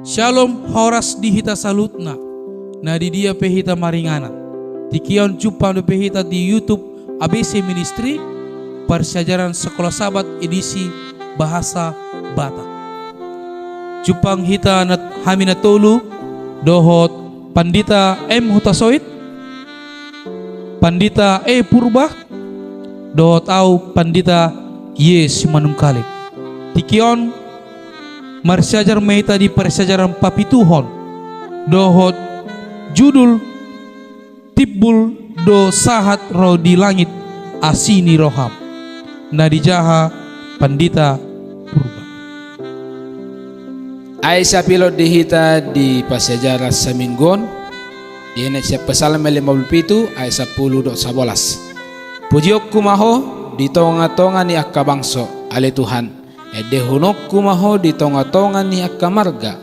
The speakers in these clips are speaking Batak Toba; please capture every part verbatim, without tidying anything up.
Syalom, horas di hita saluhutna, na di dia pe hita maringanan. Tingki on jumpang dope hita di YouTube A B C Ministry, parsiajaran Sekolah Sabat edisi bahasa Batak. Jumpang hita na, hami na tolu, dohot Pandita M Hutasoit, Pandita E Purba, dohot au Pandita Y Simanungkalit. Tingki on marsiajar ma hita di parsiajaran papituhon, dohot judul Timbul do sahat ro di langit asi ni roham, na dijaha Pandita Purba. Ai sapilot di hita di parsiajaran saminggu on, dienet sian Psalmen lima pulu pitu ayat sampulu dohot sabolas. Pujionku ma Ho di tongatonga ni angka bangso, ale Tuhan. Endehononku ma Ho di tongatonga ni angka marga.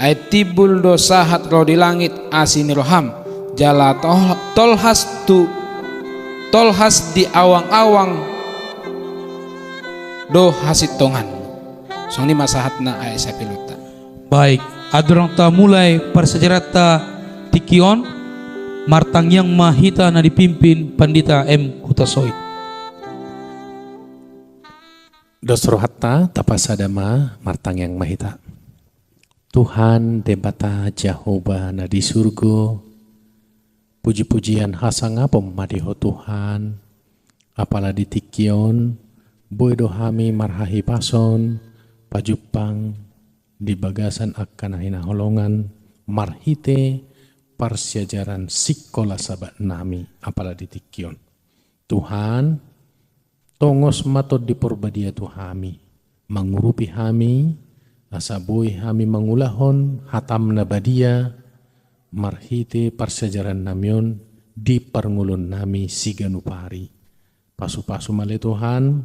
Ai timbul do sahat ro di langit asi ni roham, jala tol-, tolhas tu, tolhas di awangawang do hasintonganmu. Songon i ma sahatna ayat sapilotta. Baik, andorang tamulai parsiajaranta tingki on, martangiang ma hita na dipimpin Pandita M Hutasoit. Dos rohanta, tapasada ma, martangiang ma hita. Tuhan Debata Jahowa na di surgo, pujipujian hasangapon ma di Ho Tuhan, apala di tingki on, boi do hami marhahipason, pajumpang di bagasan angka na hinaholongan, marhite parsiajaran Sikola Sabat nami, apala di tingki on. Tuhan, tongos ma Tondi Porbadia tu hami, mangurupi hami, asa boi hami mangulahon hatam na badia, marhite parsiajaran nami on di parngoluon nami siganup ari. Pasupasu ma ale Tuhan,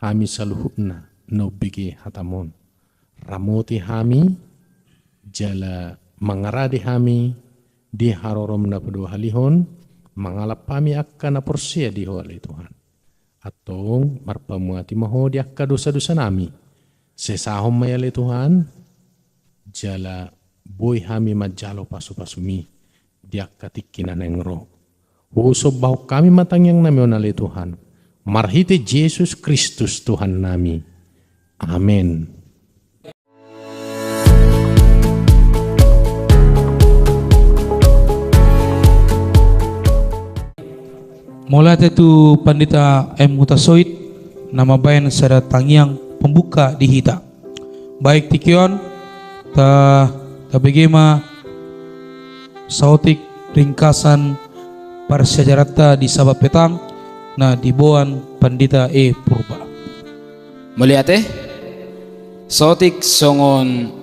hami saluhutna na umbege hatam on. Ramoti hami, jala mangarade hami di harorom na paduahalihon, mangalap hami angka na porsea di Ho ale Tuhan. Antong marpamuati ma Ho di angka dosadosa nami. Sesahon ma i ale Tuhan, jala boi hami manjalo pasupasumi di angka tingki na naeng ro. Husombahon hami ma tangiang nami on ale Tuhan, marhite Jesus Kristus Tuhan nami. Amen. Mauliate tu Pandita M Hutasoit, na mambahen sada tangiang pembuka di hita. Baik, tingki on, ta, tabege ma saotik ringkasan parsiajaranta di Sabat petang, na diboan Pandita E Purba. Mauliate, saotik songon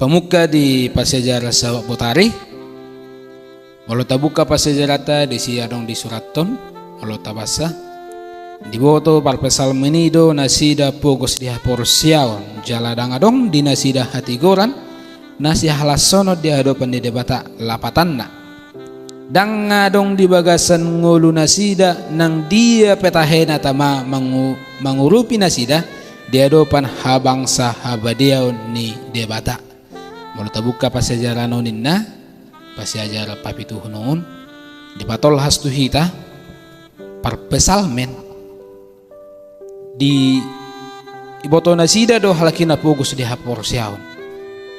pembuka di parsiajaran Sabat botari, molo tabuka parsiajaranta disi adong disurathon, molo tabasa. Diboto parpsalmen i do nasida pogos di haporseaon, jala ndang adong di nasida hatigoran, na sihalashonon di adopan ni Debata, lapatanna. Ndang adong di bagasan ngolu nasida nang dia pe tahena tama mangu-, mangurupi nasida di adopan habangsa habadiaon ni Debata. Molo tabuka parsiajaran on ninna, parsiajaran papituhon on, dipatolhas tu hita, parpsalmen, di, diboto nasida do halak i na pogos di haporseaon.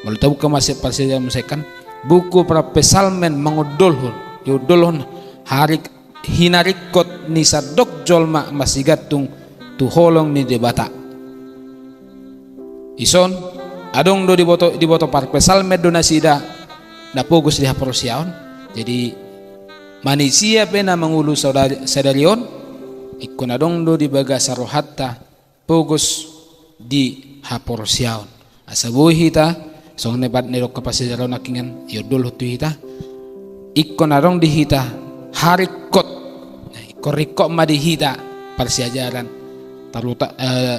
Molo tabuka ma sian parsiajaran muse kan, buku parpsalmen mangondolhon, diondolhon harik-, hinaringkot ni sandok jolma masigantung tu holong ni Debata. Dison, adong do diboto, diboto parpsalmen do nasida na pogos di haporseaon. Jadi, manisia pe na mangolu sadari, sadari on, ingkon adong do di bagasan rohanta pogos di haporseaon. Asa boi hita, songon na ibaen ni dok parsiajaran nangkiningan, iondolhon tu hita, ingkon adong di hita haringkot. Nah, ingkon ringkot ma di hita parsiajaran. Taruta-, eh,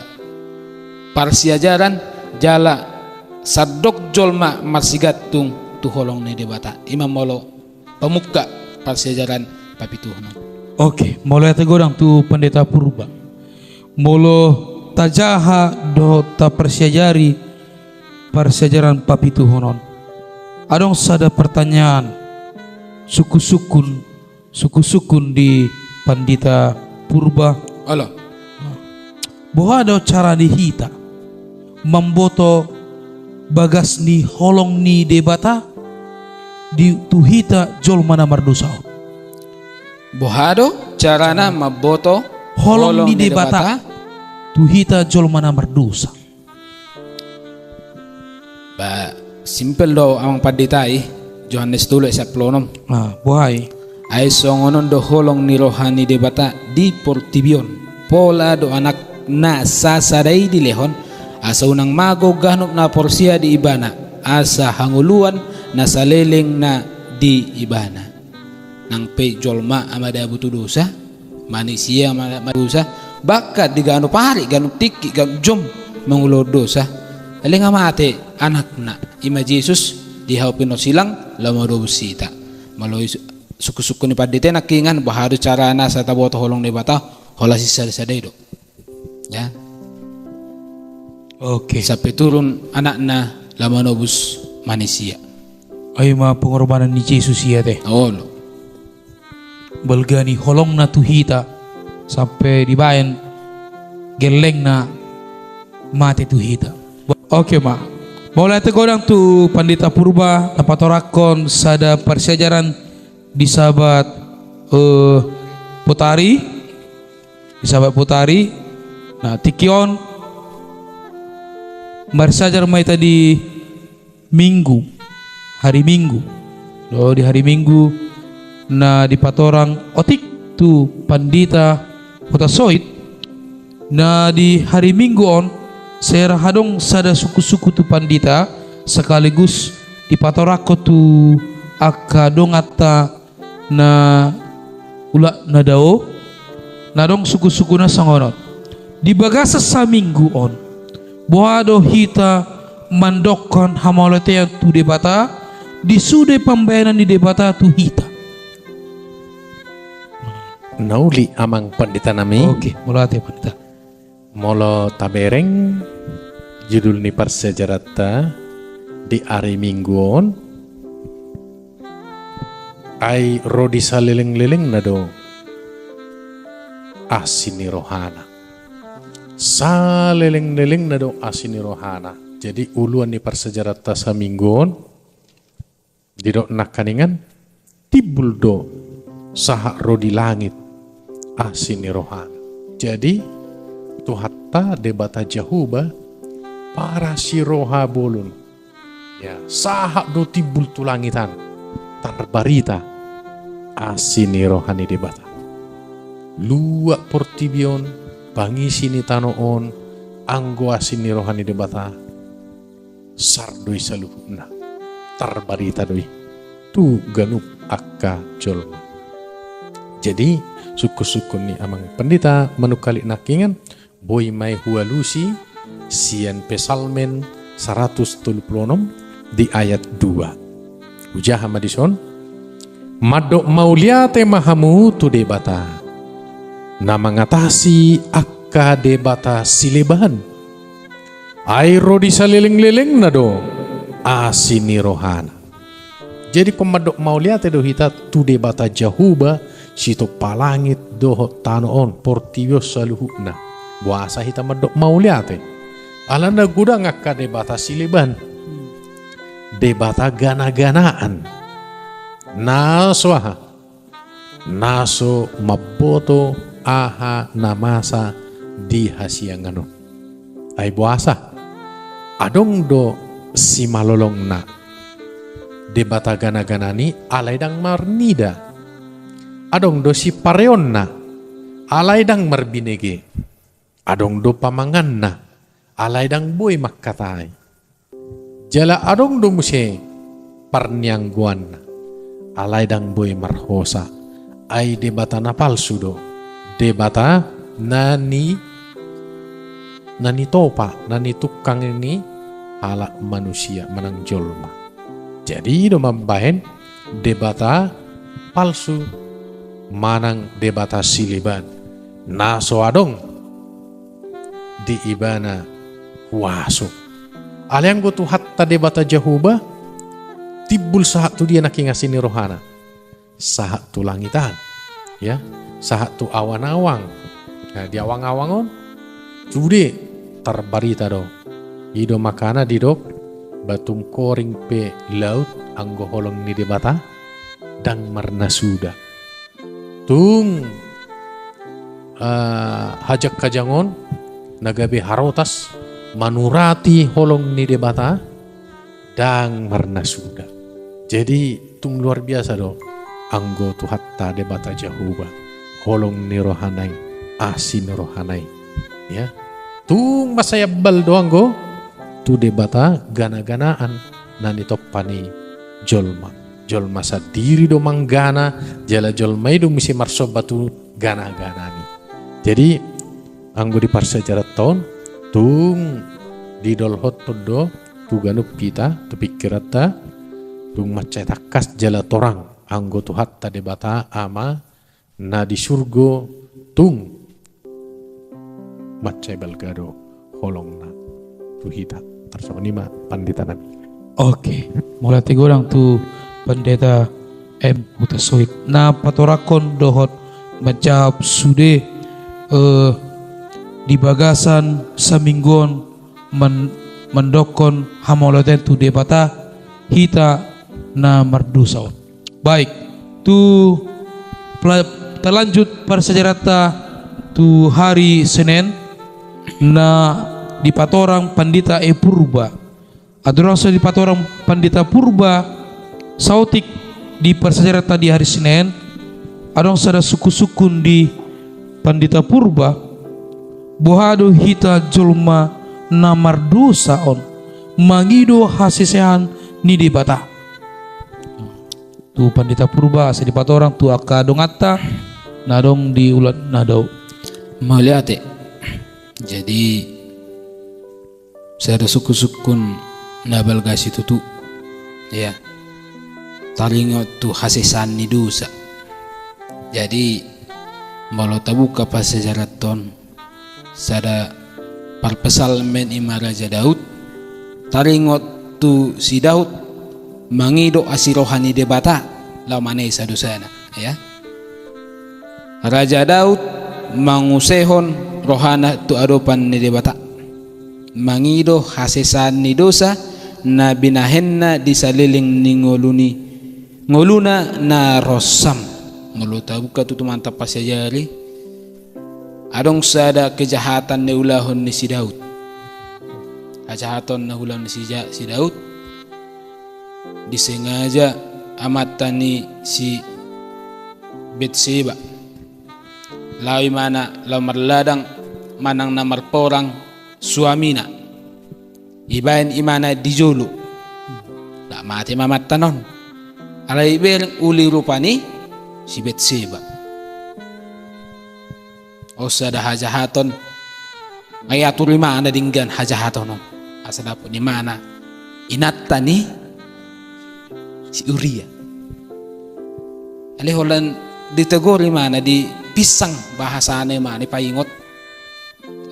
parsiajaran jala sandok jolma marsigantung tu holong ni Debata. I ma molo pembuka parsiajaran papituhon on. Oke, mauliate godang tu Pandita Purba. Molo tajaha dohot taparsiajari parsiajaran papituhon on. Adong sada pertanyaan sungkun-sungkun, sungkun-sungkun di Pandita Purba. Olo. Boha do cara ni hita mamboto bagas ni holong ni Debata di tu hita jolma na mardosa on? Boha do carana mamboto holong ni Debata tu hita jolma na mardosa? Ba, simpel do, Amang Pandita, i Johannes tolu ayat sampulu onom. Ah, boha i? Ai songon on do holong ni roha ni Debata di portibi on. Pola do Anakna sasada i dilehon, asa unang mago ganup na porsea di Ibana, asa hangoluan na saleleng na di Ibana. Nang pe jolma madabu tu dosa, manisia ma-, ma-, dosa, bahkan di ganup ari, ganup tingki, ganup jom mangulahon dosa. Leleng mate Anakna, i ma Jesus, dihau pinosilang, laho manobus hita. Molo i su-, sungkun-sungkun ni pandita i nangkiningan, boha do carana asa taboto holong ni Debata, holan sisada-sada i do. Ya. Oke. Sampe turun Anakna laho manobus manisia. Ai ma pengorbanan ni Jesus i ate. Olo. Balga ni holongna tu hita sampe dibaen gellengna mate tu hita. Oke ma. Mauliate godang tu Pandita Purba na patorangkon sada parsiajaran di Sabat, eh, Potari. Di Sabat Potari. Nah, tingki on marsiajar ma hita di Minggu, hari Minggu. Do, di hari Minggu na dipatorang otik tu Pandita Hutasoit. Na di hari Minggu on, sai ra adong sada sungkun-sungkun tu Pandita, sekaligus dipatorangkon tu angka donganta na ulaon na dao, na adong sungkun-sungkunna songon on. Di bagasan saminggu on, boha do hita mandokkon hamauliateon tu Debata, di sude pambahenan ni Debata tu hita? Na uli, Amang Pandita nami. Oke, mauliate Pandita. Molo tabereng judul ni parsiajaranta di ari Minggu on, ai ro di saleleng-lelengna do asi ni rohana. Saleleng-lelengna do asi ni rohana. Jadi uluan ni parsiajaranta saminggu on, didok nangkiningan, timbul do sahat ro di langit asi ni rohana. Jadi Tuhanta Debata Jahowa parasi roha bolon. Ya, sahat do timbul tu langit an, tarbarita asi ni roha ni Debata. Luat portibi on, pangisi ni tano on, anggo asi ni roha ni Debata, sar do i saluhutna, tarbarita do i tu ganup angka jolma. Jadi sungkun-sungkun ni Amang Pandita manungkalik nangkiningan, boi ma i hualusi sian Psalmen saratus tolu pulu onom di ayat dua. Hujaha ma dison: Mandok mauliate ma hamu tu Debata, na mangatasi angka debata sileban. Ai ro di saleleng-lelengna do asi ni rohana. Jadi ingkon mandok mauliate do hita tu Debata Jahowa, sitompa langit dohot tano on, portibi on saluhutna. Boasa hita mandok mauliate? Alana godang angka debata sileban, debata gana-ganaan, na so aha, na so mamboto aha na masa di hasiangan on. Ai boasa? Adong do simalolongna debata gana-ganaan i, alai ndang marnida. Adong do sipareonna, alai ndang marbinege. Adong do pamanganna, alai ndang boi mangkatai. Jala adong do muse parnianggoanna, alai ndang boi marhosa. Ai debata na palsu do, debata na ni, na nitopa, na nitungkang ni halak manusia manang jolma. Jadi i do mambahen debata palsu manang debata sileban, na so adong di ibana huaso. Alai anggo Tuhanta Debata Jahowa, timbul sahat tu dia nangkin asi ni rohana? Sahat tu langit an, ya, sahat tu awang-awang, nah, di awang-awang on, sude tarbarita do. I do makana didok, ba tung koring pe laut anggo holong ni Debata, ndang marnasuda. Tung, eh, hajang-hajang on na gabe harotas manurati holong ni Debata, ndang marnasuda. Jadi, tung luar biasa do anggo Tuhanta Debata Jahowa, holong ni rohana i, asi ni rohana i. Ya. Tung mansai ambal do anggo tu Debata gana-ganaan na nitompa ni jolma. Jolma sandiri do manggana, jala jolma i do muse marsomba tu gana-ganaan i. Jadi, anggo di parsiajaranta on, tung didolhothon do tu ganup hita, tu pingkiranta, tung mansai tangkas jala torang anggo Tuhanta Debata Ama na di surgo, tung mansai balga do holongna tu hita. Tarsongon i ma, pandita nami. Oke, mauliate godang tu Pandita M Hutasoit na patorangkon dohot manjawab sude, eh, di bagasan saminggu on man-, mandokkon hamauliatean tu Debata hita na mardosa on. Baik, tu pela-, talanjut parsiajaranta tu hari Senen na dipatorang Pandita E Purba. Andorang so dipatorang Pandita Purba saotik di parsiajaranta di hari Senen, adong sada sungkun-sungkun di Pandita Purba, boha do hita jolma na mardosa on mangido hasesean ni Debata. Tu Pandita Purba, asa dipatorang tu angka donganta na adong di ulaon na dao. Mauliate. Jadi, sada sungkun-sungkun na balga situtu, ya. Taringot tu hasesean ni dosa. Jadi, molo tabuka parsiajaranta on, sada parpsalmen i ma Raja Daud, taringot tu si Daud mangido asi roha ni Debata laho manesa dosana, ya. Raja Daud mangusehon rohana tu adopan ni Debata, mangido hasesean ni dosa na binahenna di saleleng ni ngolu ni, ngoluna na ronsam. Molo tabuka tutu ma hita parsiajari, adong sada kejahatan na ulaon ni si Daud. Hajahaton na ulaon ni si Ja-, si Daud, disengaja amanta ni si Betseba. Laho imana, laho marladang manang na marporang suamina. Ibaen imana di jolo. Nda mate ma amanta on. Alai ibereng uli rupa ni si Betseba. On sada hajahaton. Nga iatur imana denggan hajahaton on. Asa dapot imana inanta ni si Uria. Alai holan ditegor imana, dipinsang bahasana imana, dipaingot.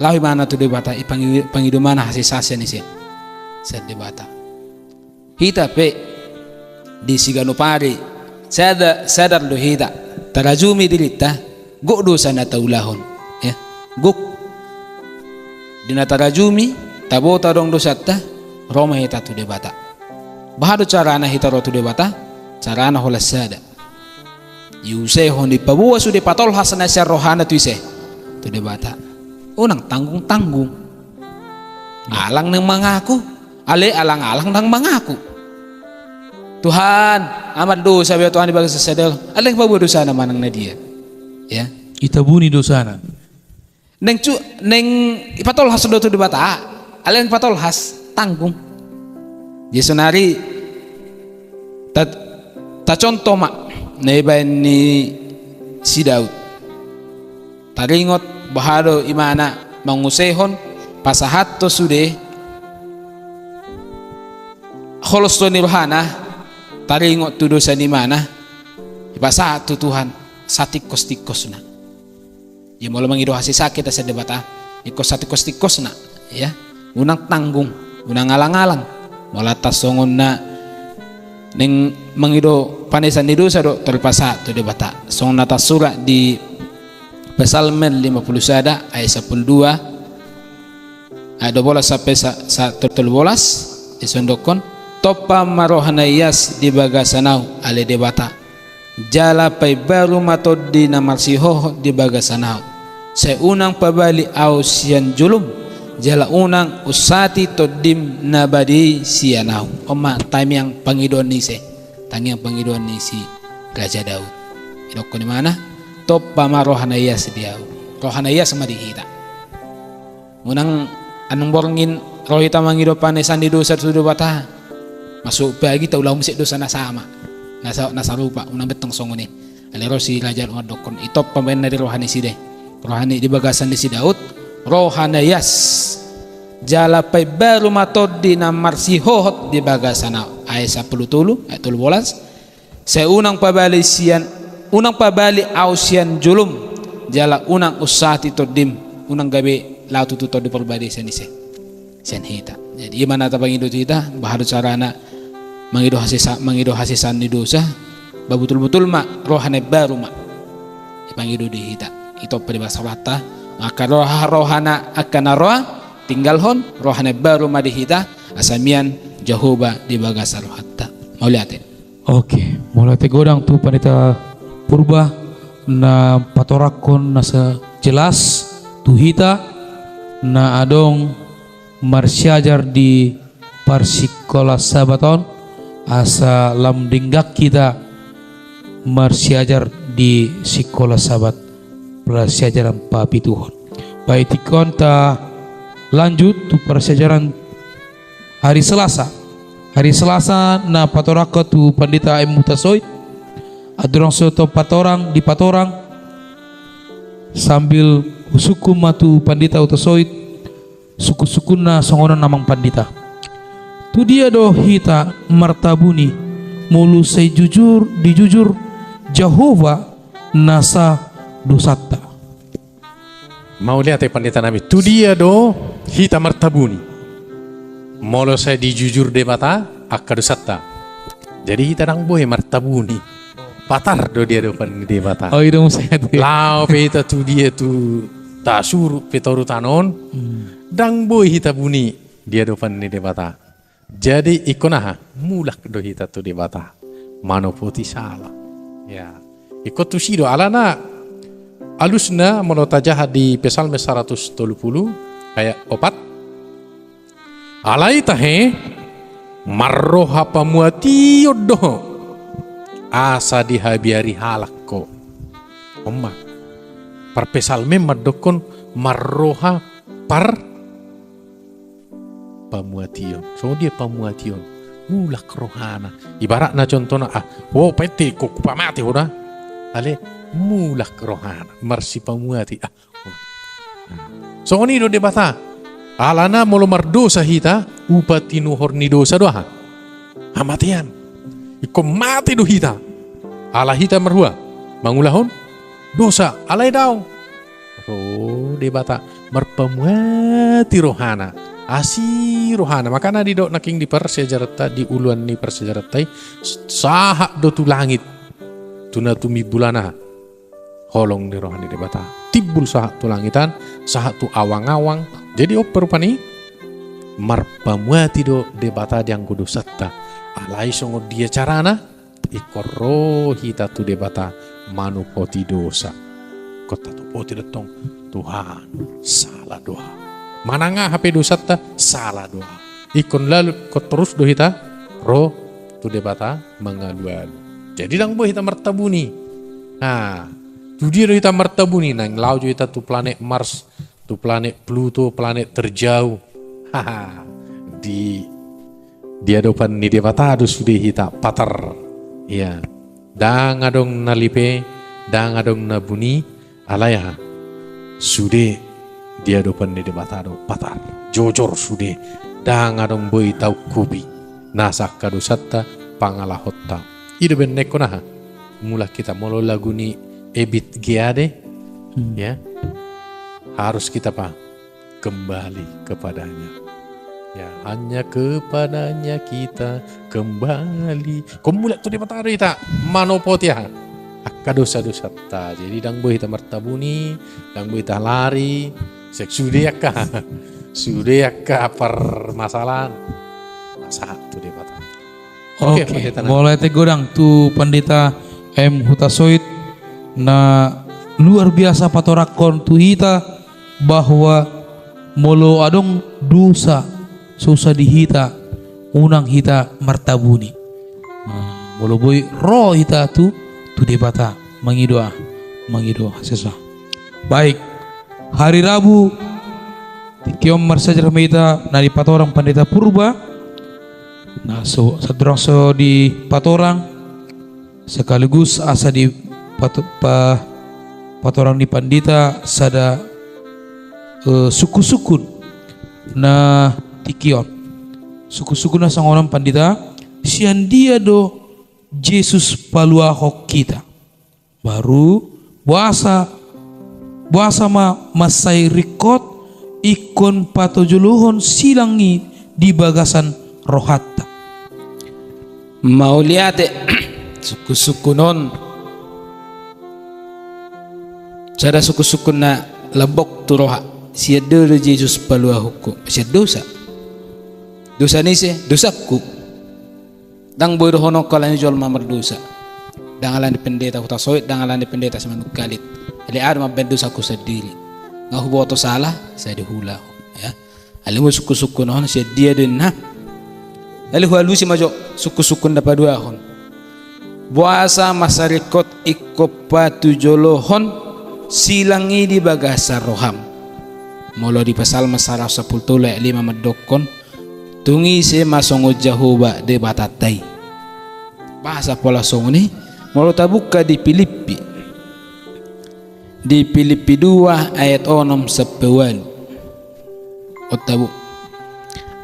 Laho imana tu Debata, ipangi-, pangido imana hasesean sian, sian Debata. Hita pe di siganup ari, sada-, sadar do hita, tarajumi dirinta, gok dosa na taulahon, ya, gok. Di na tarajumi, taboto adong dosanta, ro ma hita tu Debata. Boha do carana hita ro tu Debata? Carana holan sada. Iusehon, ipaboa sude, patolhas na sian rohana tu ise? Tu Debata. Unang tanggung-tanggung. Ya. Alang naeng mangaku, alai alang-alang ndang mangaku. Tuhan, ahu mardosa be Tuhan di bagasan sadari on. Alai ndang ipaboa dosana manang na dia. Ya. Itabuni dosana. Naeng cu-, naeng ipatolhas do tu Debata, alai naeng patolhas, tanggung. Jadi sonari ta-, tacontoh ma na ibaen ni si Daud. Taringot boha do imana mangusehon, pasahathon sude holso ni rohana, taringot tu dosa ni imana, ipasahat tu Tuhan satingkos-tingkosna. Jadi molo mangido hasesean hita sian Debata, ingkon satingkos-tingkosna, ya. Unang tanggung. Unang alang-alang. Molo tarsongon na naeng mangido panesan ni dosa do, terpasahat tu Debata. Songon na tarsurat di Psalmen lima puluh sada ayat sampulu dua, ayat dua bolas sampe sa-, sa-, tolu bolas, dison didokkon: Tompa ma roha na ias di bagasan ahu, ale Debata. Jala paimbaru ma tondi na marsihohot di bagasan ahu. Sai unang pabali ahu sian jolom, jala unang unsati tondim na badia i sian ahu. On ma tangiang pangidoan ni ise, tangiang pangidoan ni si Raja Daud. Didokkon ibana, tompa ma roha na ias di ahu. Roha na ias ma di hita. Unang annon borngin ro hita mangido panesan ni dosa tu Debata, masuk pe hita ulaon muse dosa na sama, na sa-, na sarupa, unang be tong songon i. Alai ro si Raja Daud mandokkon, i tompa ma inna di roha ni si Daud, roha ni, di bagasan ni si Daud, roha na ias. Jala paimbaru ma tondi na marsihohot di bagasan ahu. Ayat sampulu tolu, ayat tolu bolas. Sai unang pabali sian, unang pabali ahu sian jolom, jala unang unsati tondim, unang gabe laho tutu Tondi Parbadia sian ise, sian hita. Jadi ima na tapangido tu hita, boha do carana mangido hasesa-, mangido hasesaan ni dosa, ba butul-butul ma roha na imbaru ma dipangido di hita. I tompa di bagasan rohanta, angka roha, roha na angka na roa, tinggalhon, roha na imbaru ma di hita, asa mian Jahowa di bagasan rohanta. Mauliate. Oke, mauliate godang tu Pandita Purba na patorangkon na sa-, jelas tu hita na adong marsiajar di parsikola Sabat on, asa lam denggan hita marsiajar di sikola Sabat, parsiajaran papituhon. Baik, ingkon ta lanjut tu parsiajaran hari Selasa. Hari Selasa na patorangkon tu Pandita M. Hutasoit. Andorang so tong patorang, dipatorang, sambil husungkun ma tu Pandita Hutasoit, sungkun-sungkunna songon on, Amang Pandita. Tu dia do hita martabuni, molo sai jujur, dijujur Jahowa nasa dosanta? Mauliate pandita nami. Tu dia do hita martabuni, molo sai dijujur Debata angka dosanta? Jadi hita ndang boi martabuni. Patar do di adopan ni Debata. Oh, i do muse ate. Laho pe hita tu dia tu tasurut pe toru tano on, hmm, ndang boi hita buni di adopan ni Debata. Jadi ingkon aha? Mulak do hita tu Debata manopoti sala. Ya. Ingkon tusi do, alana alusna molo tajaha di Psalmen saratus tolu pulu ayat opat. Alai tahe, marroha pamuation do ho, asa dihabiari halak ho. On ma. Parpsalmen mandokkon marroha par pamuation. Songon dia pamuation? Mulak rohana. Ibaratna contohna, ah, wo, painte, ingkon hupamate ho da. Alai mulak rohana, marsipamuati. Ah, songon i do Debata. Alana molo mardosa hita, upa tinuhor ni dosa do aha? Hamatean. Ingkon mate do hita. Ala hita marhua mangulahon dosa, alai daong. Ro Debata marpamuati rohana, asi rohana. Makana didok nangkin di parsiajaranta, di uluan ni parsiajaranta i, sahat do tu langit, tu na tumimbul aha? Holong ni roha ni Debata. Timbul sahat tu langitan, sahat tu awang-awang. Jadi on pe rupani marpamuati do Debata dianggo dosanta. Alai songon dia carana? Ingkon ro hita tu Debata manopoti dosa. Ingkon tatopoti do tong, Tuhan, sala do ahu. Manang aha pe dosanta, sala do ahu. Ingkon lalu, ingkon torus do hita ro tu Debata mangalualu. Jadi ndang boi hita martabuni. Nah, tu dia do hita martabuni? Naeng laho jo hita tu planet Mars, tu planet Pluto, planet terjauh. Haha. Di, di adopan ni Debata do sude hita patar. Ia. Ndang adong na lipe, ndang adong na buni, alai aha? Sude di adopan ni Debata do patar. Jojor sude, ndang adong boi taungkupi nasa angka dosanta, pangalahonta. I do umbahen na ingkon aha? Mulak hita, molo lagu ni Ebit G. Ade, hmm, ya. Harus kita apa? Kembali kepada-Nya. Ya, hanya kepada-Nya kita kembali. Ingkon mulak tu Debata do hita manopoti aha? Angka dosa-dosanta. Jadi, ndang boi hita martabuni, ndang boi hita lari. Sek sude angka, sude angka permasalahan. Masa tu Debata. Oke, oke, Pendeta, nah. Mauliate godang tu Pendeta M Hutasoit, na luar biasa patorangkon tu hita bahwa molo adong dosa so usa di hita, unang hita martabuni. Nah, molo boi ro hita tu, tu Debata, mangido a, mangido hasesaan. Baik. Hari Rabu, tingki on marsiajar ma hita na dipatorang Pandita Purba, na so, sandorang so dipatorang, sekaligus asa di pato-, pa-, patorang ni Pandita sada, eh, sungkun-sungkun na tingki on. Sungkun-sungkun na songon on, Pandita, sian dia do Jesus paluahon hita? Baru, boasa, boasa ma mansai ringkot ingkon patujolohon silang i di bagasan rohanta? Mauliate, sungkun-sungkun on. Sada sungkun-sungkun na lambok tu roha. Sian dia do Jesus paluahonku? Sian dosa. Dosa ni ise? Dosangku. Ndang boi dohononku ala ni jolma mardosa. Ndang ala ni Pendeta Hutasoit, ndang ala ni Pendeta Simanungkalit. Alai aha do mambaen dosangku sandiri? Nga huboto sala, sai diulahon. Ya. Alai molo sungkun-sungkun on, sian dia do inna? Alai hualusi ma jo sungkun-sungkun na paduahon. Boasa mansai ringkot ingkon patujolohon silang i di bagasan roham? Molo di Psalmen saratus sampulu tolu ayat lima mandokkon, tung ise ma songon Jahowa Debatanta i. Boasa pola songon i? Molo tabuka di Pilippi. Di Pilippi dua ayat onom sampe ualu. On tabuka.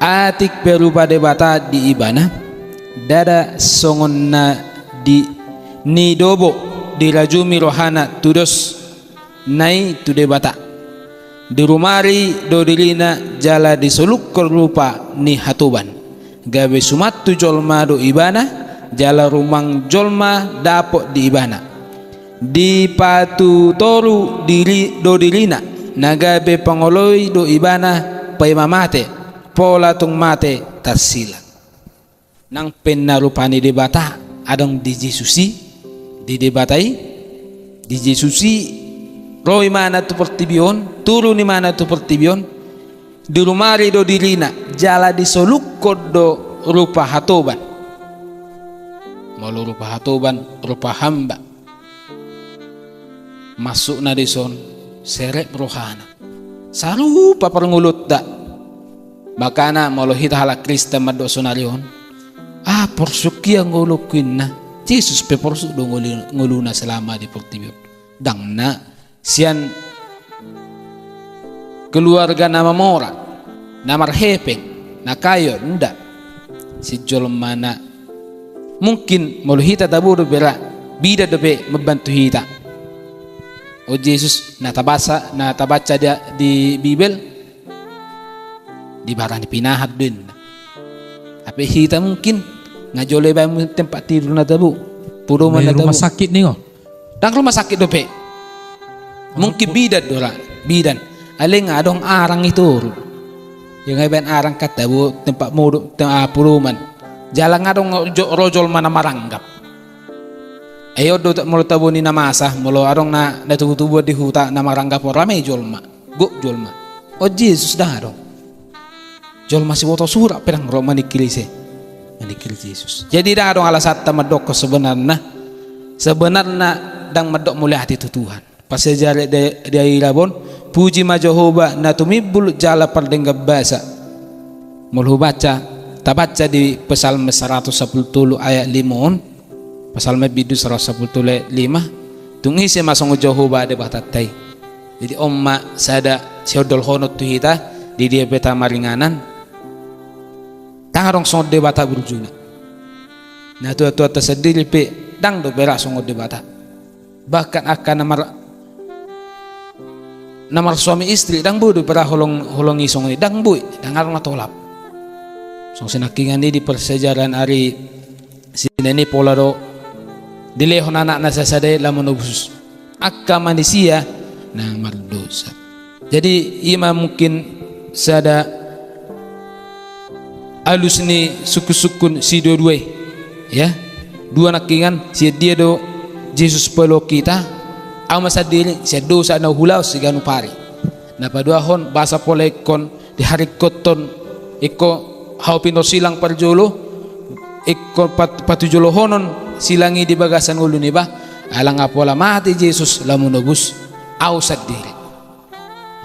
Atik pe rupa Debata di ibana, ndada songon na di nidobo dirajumi rohana tudos na i tu Debata. Dirumari do dirina jala disolukkon rupa ni hatoban. Gabe sumantu jolma do ibana, jala rumang jolma dapot di ibana. Dipatutoru diri do dirina, na gabe pangoloi do ibana paima mate, pola tung mate tarsilang. Nang pe na rupa ni Debata adong di Jesus i, di Debata i, di Jesus i, ro ibana tu portibi on, turun ibana tu portibi on, dirumari do dirina, jala disolukkon do rupa hatoban. Molo rupa hatoban, rupa hamba. Masukna dison, serep rohana. Sarupa parngoluonta. Makana molo hita halak Kristen mandok sonari on, ah, porsuk ia ngolungku inna. Jesus pe porsuk do ngolu-, ngoluna selama di portibi on. Ndang na sian keluarga na mamora, na marhepeng, na kayo, nda. Sian jolma na mungkin molo hita tabo dope ra, bidan dope mambantu hita. O Jesus, na tabasa, na tabaca di, di Bibel, di bara ni pinahan do inna. Tapi hita mungkin nga jolo ibaen tempat tidur na tabo, podoman na tabo. Rumah sakit ni on. Ndang rumah sakit dope. Mungkin bidan do ra, bidan. Alai nga adong arang i toru. Ia nga ibaen arang kan tabo tempat modom, te-, ah, podoman. Jala nga adong jo-, ro jolma na maranggap. Ai on do molo tabo ni na masa, molo adong na, na tubu-tubuan di huta na maranggap on, rame jolma. Gok jolma. O Jesus ndang adong. Jolma siboto surat pe ndang ro maningkiri ise? Maningkiri Jesus. Jadi ndang adong alasanta mandokkon sebenarna. Sebenarna ndang mandok mauliate tu Tuhan. Pas siajar di, di aira on, puji ma Jahowa na tumimbul jala pardenggan basa. Molo hubaca, tabaca di Psalmen saratus sampulu tolu ayat lima on, Psalmen bindu saratus sampulu tolu ayat lima, tung ise ma songon Jahowa Debatanta i. Jadi on ma sada siondolhonon tu hita, di dia pe tamaringanan, ndang adong songon Debata burjuna. Natua-tuanta sandiri pe, ndang dope ra songon Debata. Bahkan angka na mar-, na marsuami istri, ndang boi dope ra holong, holong i songon i, ndang boi, ndang adong na tolap. Songon sinangkingan i di parsiajaran ari Sinen i pola do dilehon Anakna sasada i laho manobus angka manisia na mardosa. Jadi i ma mungkin sada alus ni sungkun-sungkun sidua-dua i, ya. Dua nangkingan, sian dia do Jesus paluahon hita? Au ma sandiri sian dosa na hulaon siganup ari. Na paduahon, boasa pola ingkon diharingkothon, ingkon hau pintor silang parjolo, ingkon pat-, patujolohonon silang i di bagasan ngolu niba, ala nga pola mate Jesus laho manobus au sandiri.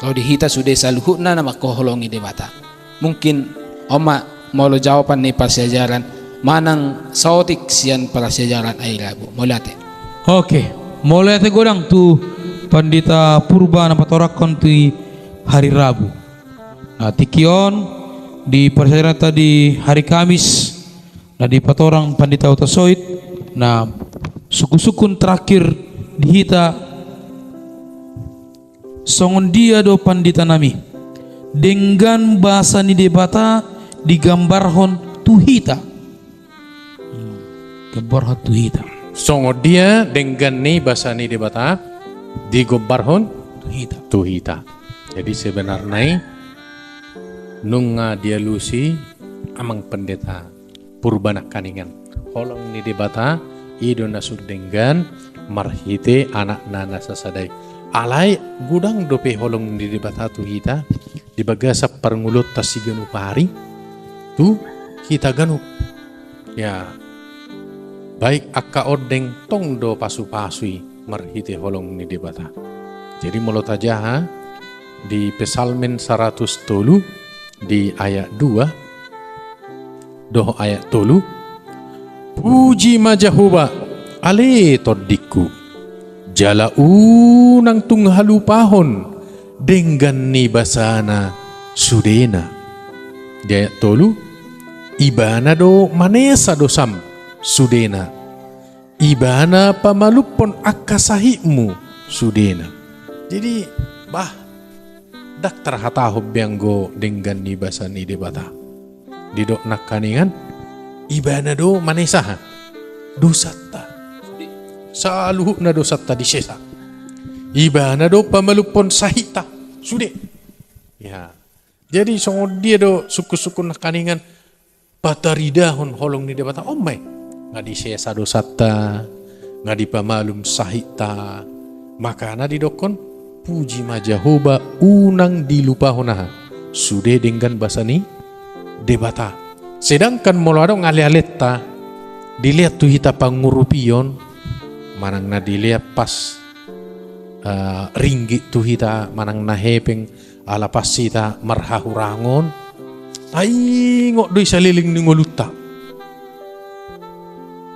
Ro di hita sude saluhutna na manghaholongi Debata. Mungkin on ma molo jawaban ni parsiajaran manang saotik sian parsiajaran ari Rabu. Mauliate. Oke, mauliate godang tu Pandita Purba na patorangkon tu i hari Rabu. Nah, tingki on di parsiajaranta di hari Kamis, na dipatorang Pandita Huta Soit, na sungkun-sungkun terakhir di hita, songon dia do pandita nami, denggan basa ni Debata digambarhon tu hita. Hmm, gambarhon tu hita. Songon dia denggan ni basa ni Debata digombarhon tu hita. Tu hita. Jadi sebenarna i nunga dialusi Amang Pendeta Purba nangkaningan. Holong ni Debata i do na sun denggan marhite Anakna na sasada i. Alai godang dope holong ni Debata tu hita di bagasan parngoluonta siganup ari, tu hita ganup. Ya, baik angka ondeng tong do pasu-pasu i marhite holong ni Debata. Jadi molo tajaha di Psalmen saratus tolu di ayat dua dohot ayat tolu, puji ma Jahowa, ale tondingku, jala unang tung halupahon denggan ni basana sudena. Di ayat tolu, Ibana do manesa dosam sudena. Ibana pamalumhon angka sahitmu sudena. Jadi, bah, ndang tarhatahon be anggo denggan ni basa ni Debata. Didok nangkaningan, Ibana do manesa aha? Dosanta. Saluhutna dosanta disesa. Ibana do pamalumhon sahitta. Sude. Ya. Jadi songon dia do sungkun-sungkun nangkaningan pataridahon holong ni Debata, on ma i. Nga disesa dosanta, nga dipamalum sahitta. Makana didokkon, puji ma Jahowa, unang dilupahon aha? Sude denggan basa ni Debata. Sedangkan molo adong ale-alenta dilehon tu hita pangurupion, manang na dilehon pas, eh, ringgit tu hita, manang na hepeng, ala pas hita marhahurangon, taingot do i saleleng ni ngolunta.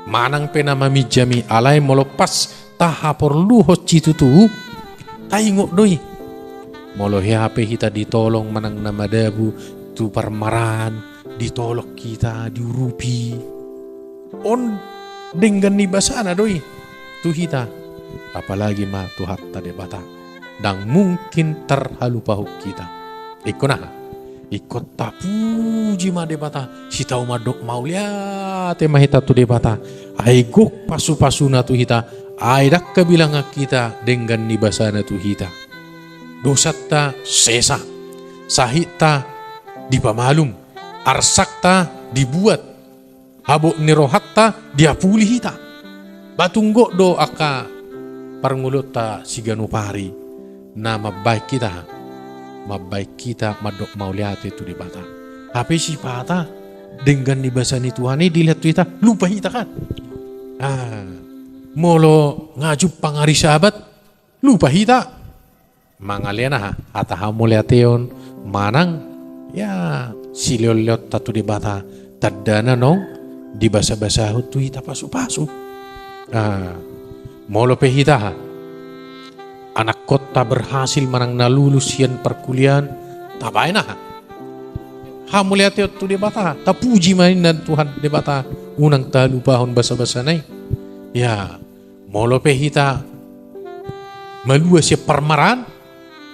Manang pe na maminjam i, alai molo pas tahaporluhon situtu, taingot do i. Molo hea pe hita ditolong manang na madabu tu parmaraan, ditolong hita, diurupi. On denggan ni basana do i tu hita. Apalagi ma Tuhanta Debata. Ndang mungkin tarhalupahon hita. Ingkon aha? Ingkon tapuji ma Debata. Sitau mandok mauliate ma hita tu Debata. Ai gok pasu-pasuna tu hita. Ai ndang habilangan hita denggan ni basana tu hita. Dosanta sesa. Sahitta dipamalum. Arsakta dibuat. Habot ni rohanta diapuli hita. Ba tung gok do angka parngoluonta siganup ari na mambahen hita, mambahen hita mandok mauliate tu Debata. Hape sipata denggan ni basa ni Tuhan i dilehon tu hita, lupa hita kan. Ah, molo nga jumpang ari Sabat, lupa hita. Mangalean aha? Hata hamauliateon manang, ya, silehon-lehonta tu Debata, tandana naung dibasa-basahon tu hita pasu-pasu. Ah, molo pe hita aha? Anakkonta berhasil manang na lulus sian parkuliahan, tabahen aha? Hamauliateon tu Debata, tapuji ma ninna Tuhan Debata, unang talupahon basa-basana i. Ya, molo pe hita malua sian parmaraan,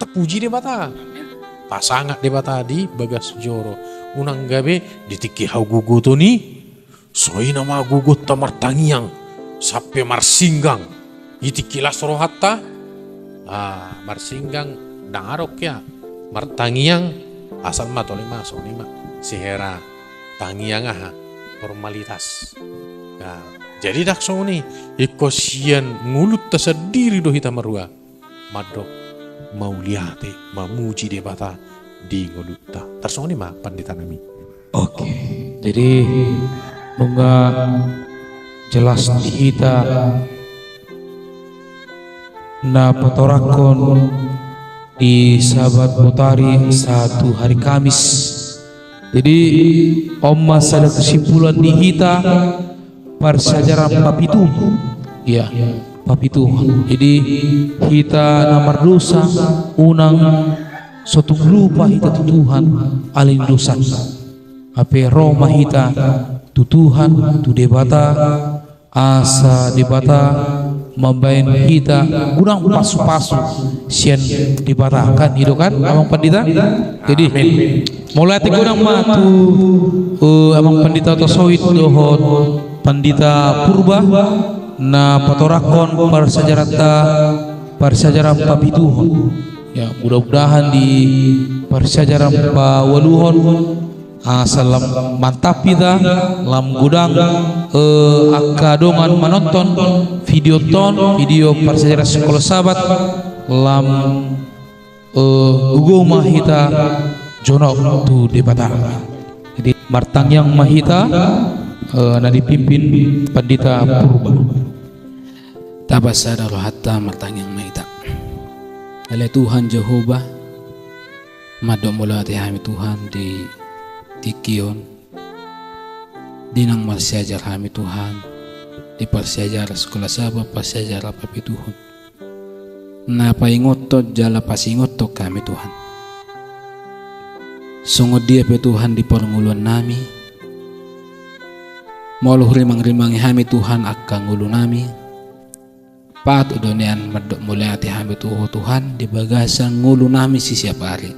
tapuji Debata. Pasangap Debata di bagas joro. Unang gabe di tingki hagogoton i, songon i nama gogonta martangiang sampe marsinggang. Di tingki las rohanta, ah, marsinggang ndang adong hea. Martangiang asal ma tole ma songon i ma. Sihera tangiang aha, formalitas. Nah, jadi ndang songon i, ingkon sian ngolunta sandiri do hita marua mandok mauliate, mamuji Debata di ngolunta. Tarsongon i ma pandita nami. Oke, jadi nunga jelas di hita na patorangkon di Sabat Botari sahat tu hari Kamis. Jadi on ma sada kesimpulan di hita parsiajaran papituhon. Iya, papituhon. Jadi hita na mardosa unang so tung lupa hita tu Tuhan alani dosanta. Hape ro ma hita tu Tuhan, tu Debata, asa Debata mambahen hita godang pasupasu sian Debata, kan i do kan, Amang Pandita? Jadi mauliate godang ma tu, eh, Amang Pandita Oto Soit dohot Pandita Purba na patorangkon parsiajaranta, parsiajaran papituhon. Ya, mudah-mudahan di parsiajaran paualuhon asa lam mantap hita, lam godang, eh, angka dongan manonton video on, video parsiajaran Sikola Sabat, lam, eh, gogo ma hita jonok tu Debata. Jadi martangiang ma hita, eh, na dipimpin Pandita Purba. Tapasada rohanta, martangiang ma hita. Ale Tuhan Jahowa, mandok mauliate hami Tuhan di tingki on, di naung marsiajar hami Tuhan di parsiajaran Sikola Sabat, parsiajaran papituhon. Na paingothon jala pasingothon hami Tuhan. Songon dia pe Tuhan di parngoluan nami, molo hurimangrimangi hami Tuhan angka ngolu nami, patut do nian mandok mauliate hami tu Ho Tuhan di bagasan ngolu nami sisiap ari.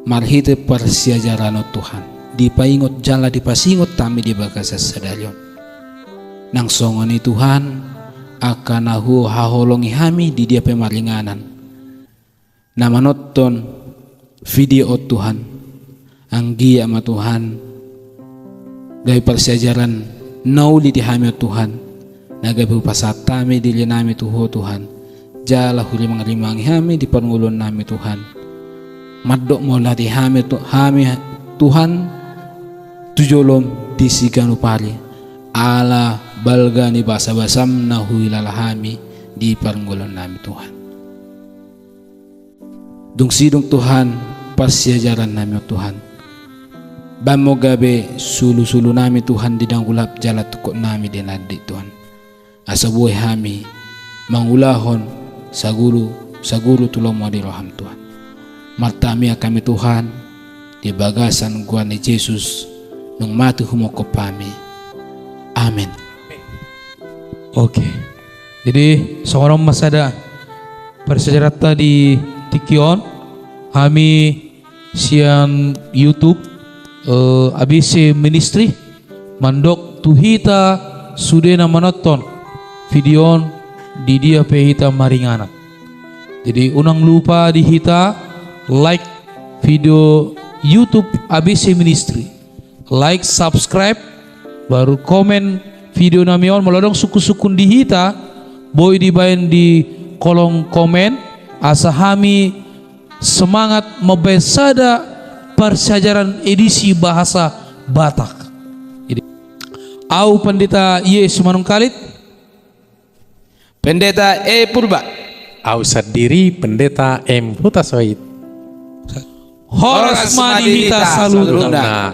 Marhite parsiajaran on Tuhan, dipaingot jala dipasingot hami di bagasan sadari on. Nang songon i Tuhan, angka na huhaholongi hami di dia pe maringanan, na manonton video on Tuhan, anggiat ma Tuhan, gabe parsiajaran na uli di hami on Tuhan, na gabe hupasahat hami diri nami tu Ho Tuhan, jala hurimangrimangi hami di parngoluan nami Tuhan. Mandok mauliate hami tu, hami Tuhan, tu jolom di siganup ari, ala balga ni basabasam na huhilala hami di parngoluan nami Tuhan. Dung sidung Tuhan parsiajaran nami on Tuhan, bahen ma gabe sulusulu nami Tuhan di dangulap jala tungkot nami di nandi Tuhan, asa boi hami mangulahon saguru, saguru tu lomo ni roham Tuhan. Martangiang hami Tuhan di bagasan goar ni Jesus naung mate humongkop hami. Amen. Oke. Jadi songon on ma sada parsiajaranta di tingki on, hami sian YouTube, eh, A B C Ministry, mandok tu hita sude na manonton video on di dia pe hita maringanan. Jadi unang lupa di hita like video YouTube A B C Ministry. Like, subscribe, baru komen video nami on. Molo adong sungkunsungkun di hita, boi dibaen di kolom komen, asa hami semangat mambaen sada parsiajaran edisi bahasa Batak. Jadi, au Pandita Y Simanungkalit. Pendeta E Purba. Au sandiri Pendeta M Hutasoit. Horas ma di hita saluhutna.